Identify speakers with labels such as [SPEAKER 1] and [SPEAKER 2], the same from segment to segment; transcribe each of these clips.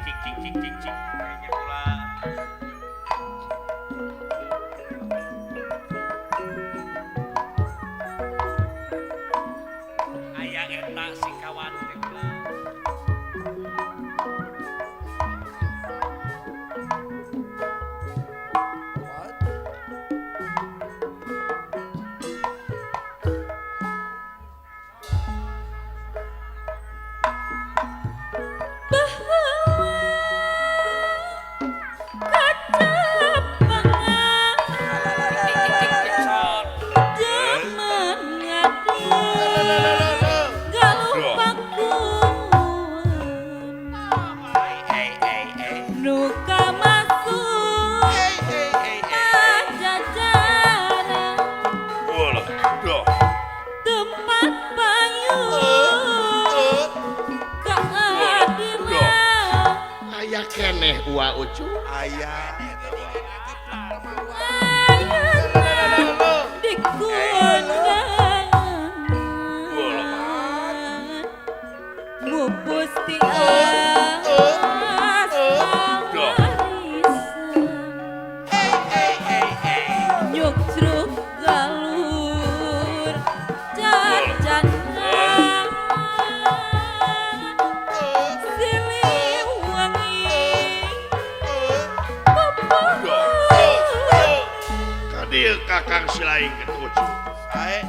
[SPEAKER 1] Cik cik cik cik cik. Kayaknya pula. Aya eta si kawan teh pula.
[SPEAKER 2] Keneh ua ucu
[SPEAKER 3] aya
[SPEAKER 2] Kakang silaing ketujuh.
[SPEAKER 3] Sae.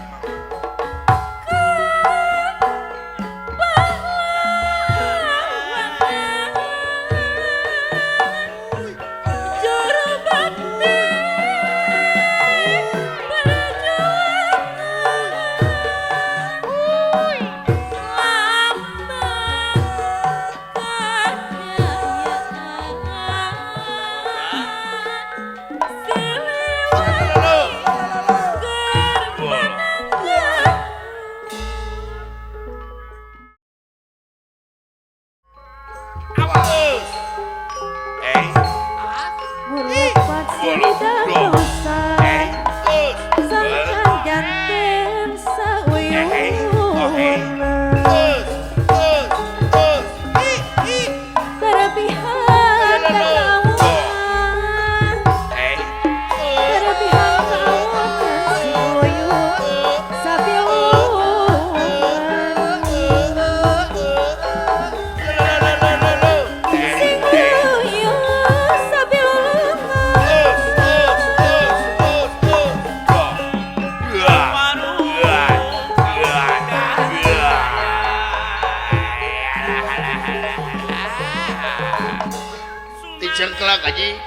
[SPEAKER 2] Cengklak aji.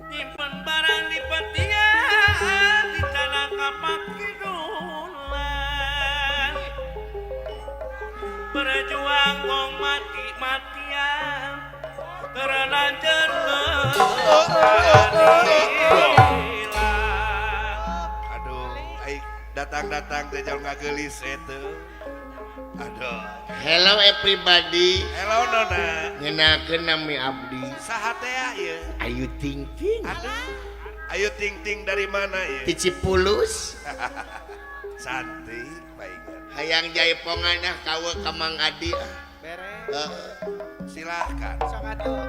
[SPEAKER 1] Nyimpen barang di petian di tanah kapak kidulan. Berjuang wong mati-matian terlanjur
[SPEAKER 3] datang-datang teh jauh ngagelis itu. Aduh.
[SPEAKER 2] Hello everybody.
[SPEAKER 3] Hello nona.
[SPEAKER 2] Ngenakeun nami abdi.
[SPEAKER 3] Saha teh ieu?
[SPEAKER 2] Ayu Ting Ting.
[SPEAKER 3] Aduh. Ayu Ting Ting dari mana ieu?
[SPEAKER 2] Ti Cipulus.
[SPEAKER 3] Cantik baingan.
[SPEAKER 2] Hayang jaipongan ah kawe ka Mang Adi ah.
[SPEAKER 3] Beres. Silahkan.
[SPEAKER 4] Sok atuh.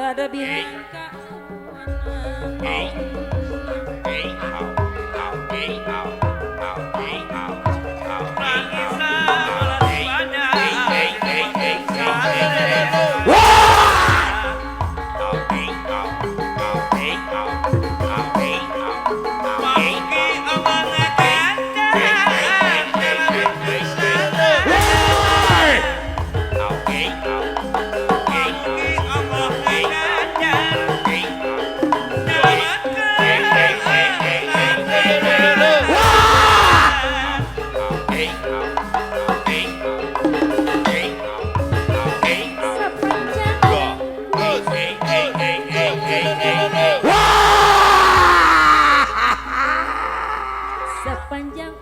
[SPEAKER 4] Kadabihan kaunan sepanjang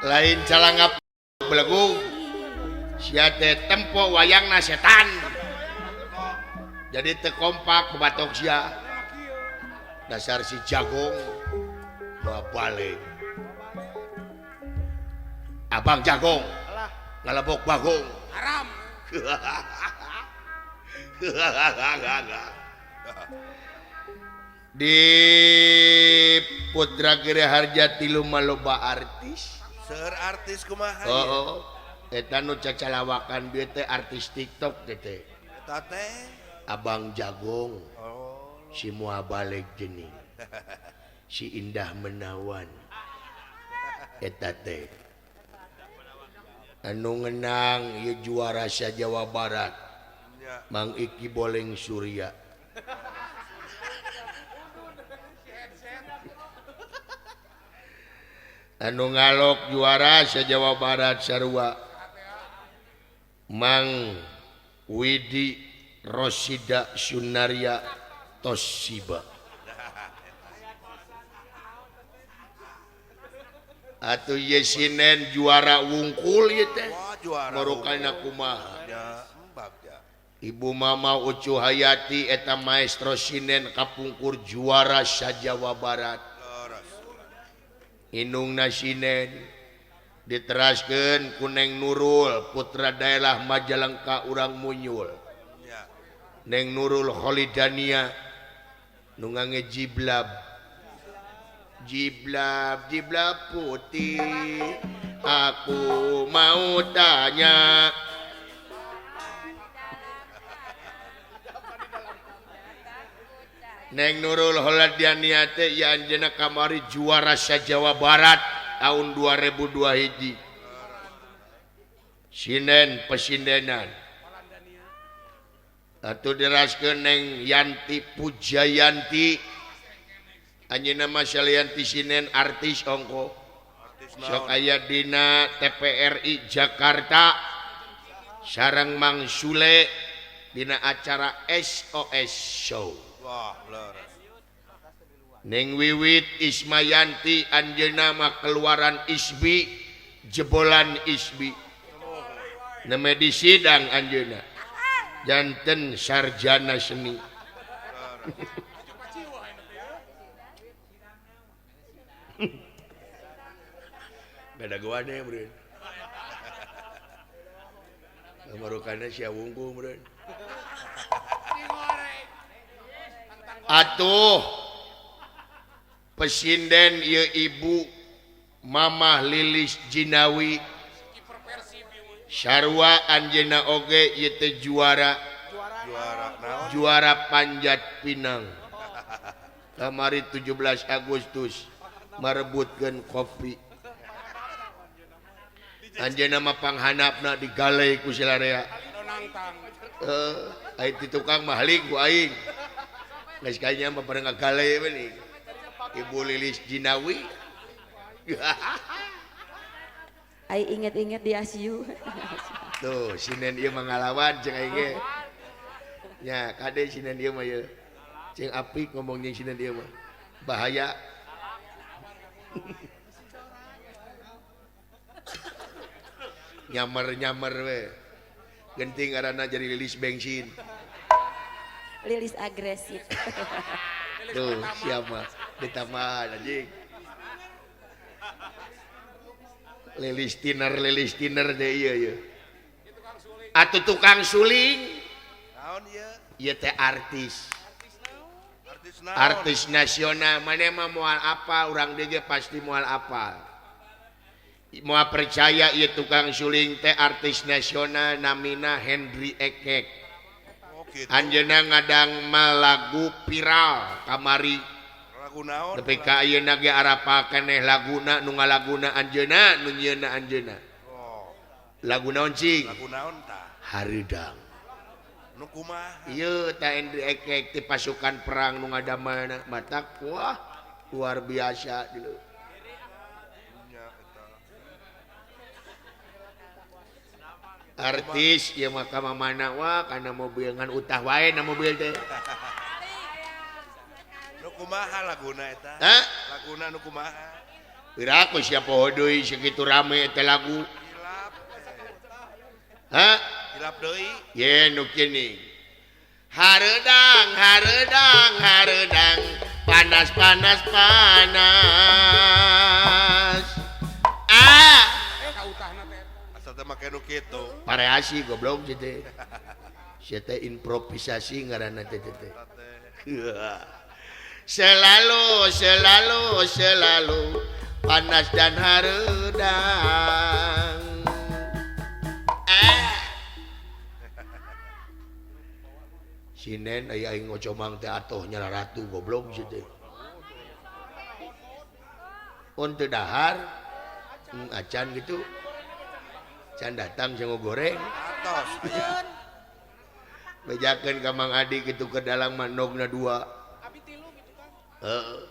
[SPEAKER 2] lain calangap belegung sia teh tempo wayangna setan jadi teu kompak batok sia dasar si Jagong bawa balik abang Jagong ngalebok bagong haram. Di Putra Giri Harja tilu maloba artis.
[SPEAKER 3] Seueur artis kumaha?
[SPEAKER 2] Oh, eta nu cacalawakan bieu teh artis TikTok teh teh.
[SPEAKER 3] Eta teh
[SPEAKER 2] Abang Jagong.
[SPEAKER 3] Oh.
[SPEAKER 2] Si Moa Balik geuning. Si Indah Menawan. Eta teh. Anu ngenang ieu juara sa Jawa Barat. Mang Iki Boleng Surya. Anu ngalok juara sa Jawa Barat sarua Mang Widi Rosida Sunaria Toshiba. Atuh ye sinen juara wungkul ieu teh. Marukana kumaha? Ibu Mama Ucu Hayati eta maestro sinen kapungkur juara sa Jawa Barat. Inungna sinen diteraskeun ku Neng Nurul putra daerah Majalengka urang Munyul. Neng Nurul Kholidania nu ngange jiblab. Jiblab jiblab putih aku mau tanya. Neng Nurul Kholidania teh ya anjeunna kamari juara sa Jawa Barat tahun 2002 hiji. Sinen pesindenan. Atuh diraskeun Neng Yanti Pujayanti. Anjeunna mah salianti sinen artis ongko. Sok aya dina TPRI Jakarta sareng Mang Sule dina acara SOS Show. Neng Wiwit Ismayanti anjeunna mah keluaran Isbi jebolan Isbi. Neme di sidang anjeunna janten sarjana seni. Beda guane meureun. Marukana sia wungkul meureun. Atuh pesinden ieu ibu Mamah Lilis Jinawi sarua anjeunna oge ieu teh juara juara panjat pinang kamari 17 Agustus marebutkeun kopi. Anjeunna mah panghanapna digalai ku silarea. Ai ti tukang mah halik ku aing. Geus kayaknya mah pada ngagalai we nih. Ibu Lilis Jinawi.
[SPEAKER 4] Ai inget-inget di ICU.
[SPEAKER 2] Tuh, sinen ieu mah ngalawan jeung aing ge. Nya, kade sinen ieu mah ieu. Jeung apik ngomong jeung sinen ieu mah. Bahaya. Nyamer-nyamer we. Genting ngaranna jadi Lilis bensin.
[SPEAKER 4] Lilis agresif.
[SPEAKER 2] Tuh, siapa? Ditambahan anjing. Lilis tiner deh ieu ieu. Atuh tukang suling.
[SPEAKER 3] Naon ieu?
[SPEAKER 2] Ieu teh artis.
[SPEAKER 3] Artis naon?
[SPEAKER 2] Artis nasional. Maneh mah moal apal, urang deui ge pasti moal apal. Moal percaya ieu tukang suling teh artis nasional namina Henry Ekek.
[SPEAKER 3] Oh, gitu.
[SPEAKER 2] Anjeunna ngadang lagu viral kamari.
[SPEAKER 3] Lagu naon?
[SPEAKER 2] Tapi ka ayeuna ge arapal keneh laguna nu ngalaguna anjeunna nu nyieunna anjeunna.
[SPEAKER 3] Oh.
[SPEAKER 2] Lagu naon cing?
[SPEAKER 3] Lagu naon tah?
[SPEAKER 2] Hareudang.
[SPEAKER 3] Nu kumaha?
[SPEAKER 2] Ieu teh Henry Ekek ti pasukan perang nu ngadamana matak wah luar biasa dulu. Artis ieu mah ka mana wah kana mobil ngan utah wae na mobil teh.
[SPEAKER 3] Nu kumaha laguna eta?
[SPEAKER 2] Hah?
[SPEAKER 3] Laguna nu kumaha?
[SPEAKER 2] Piraku siapa deui sakitu rame eta lagu.
[SPEAKER 3] Hilap.
[SPEAKER 2] Hah?
[SPEAKER 3] Hilap deui.
[SPEAKER 2] Ye nu kini. Hareudang hareudang hareudang panas panas panas. Ah.
[SPEAKER 3] Asa teh make nu kitu.
[SPEAKER 2] Variasi goblok sih teh. Sia teh improvisasi ngaranna teh teh. Selalu selalu selalu panas dan hareudang. Ah. Sinen aya aing ngocomang teh atoh nyala ratu goblok sih teh. On teu dahar acan gitu. Can datang jango goreng.
[SPEAKER 3] Atos.
[SPEAKER 2] Bejakeun ka Mang Adi kitu ke dalam manogna dua.
[SPEAKER 1] Abi tilu gitu kan.
[SPEAKER 2] Heeh.